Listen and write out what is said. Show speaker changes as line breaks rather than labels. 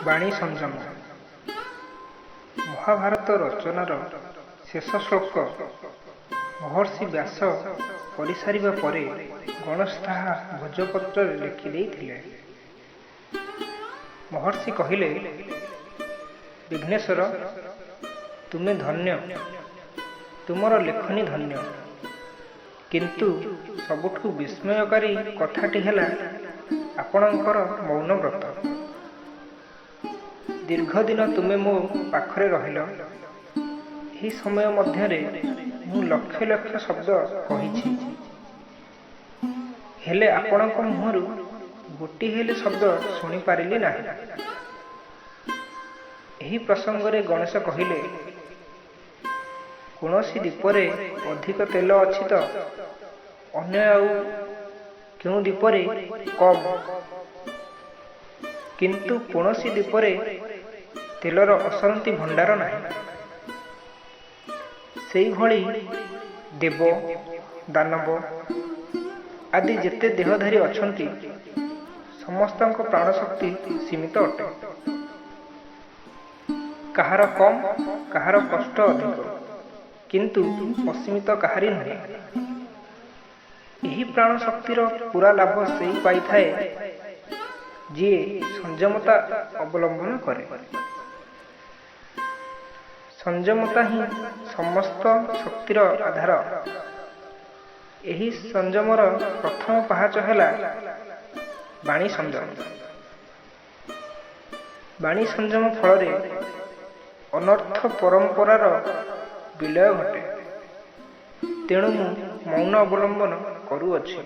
ବାଣୀ ସଂଯମ। ମହାଭାରତ ରଚନାର ଶେଷ ଶ୍ଳୋକ ମହର୍ଷି ବ୍ୟାସ କରିସାରିବା ପରେ ଗଣେଶ ତାହା ଭୋଜପତ୍ରରେ ଲେଖିଦେଇଥିଲେ। ମହର୍ଷି କହିଲେ, ବିଘ୍ନେଶ୍ୱର, ତୁମେ ଧନ୍ୟ, ତୁମର ଲେଖନୀ ଧନ୍ୟ। କିନ୍ତୁ ସବୁଠୁ ବିସ୍ମୟକାରୀ କଥାଟି ହେଲା ଆପଣଙ୍କର ମୌନବ୍ରତ। ଦୀର୍ଘଦିନ ତୁମେ ମୋ ପାଖରେ ରହିଲ। ଏହି ସମୟ ମଧ୍ୟରେ ମୁଁ ଲକ୍ଷ ଲକ୍ଷ ଶବ୍ଦ କହିଛି, ହେଲେ ଆପଣଙ୍କ ମୁହଁରୁ ଗୋଟିଏ ହେଲେ ଶବ୍ଦ ଶୁଣିପାରିଲି ନାହିଁ। ଏହି ପ୍ରସଙ୍ଗରେ ଗଣେଶ କହିଲେ, କୌଣସି ଦୀପରେ ଅଧିକ ତେଲ ଅଛି ତ ଅନ୍ୟ ଆଉ କେଉଁ ଦୀପରେ କମ୍, କିନ୍ତୁ କୌଣସି ଦୀପରେ ତେଲର ଅସରନ୍ତି ଭଣ୍ଡାର ନାହିଁ। ସେହିଭଳି ଦେବ, ଦାନବ ଆଦି ଯେତେ ଦେହଧାରୀ ଅଛନ୍ତି, ସମସ୍ତଙ୍କ ପ୍ରାଣଶକ୍ତି ସୀମିତ ଅଟେ। କାହାର କମ୍, କାହାର କଷ୍ଟ ଅଧିକ, କିନ୍ତୁ ଅସୀମିତ କାହାରି ନୁହେଁ। ଏହି ପ୍ରାଣ ଶକ୍ତିର ପୂରା ଲାଭ ସେଇ ପାଇଥାଏ, ଯିଏ ସଂଯମତା ଅବଲମ୍ବନ କରେ। ସଂଯମତା ହିଁ ସମସ୍ତ ଶକ୍ତିର ଆଧାର। ଏହି ସଂଯମର ପ୍ରଥମ ପାହାଚ ହେଲା ବାଣୀ ସଂଯମ। ବାଣୀ ସଂଯମ ଫଳରେ ଅନର୍ଥ ପରମ୍ପରାର ବିଲୟ ଘଟେ। ତେଣୁ ମୁଁ ମୌନ ଅବଲମ୍ବନ କରୁଅଛି।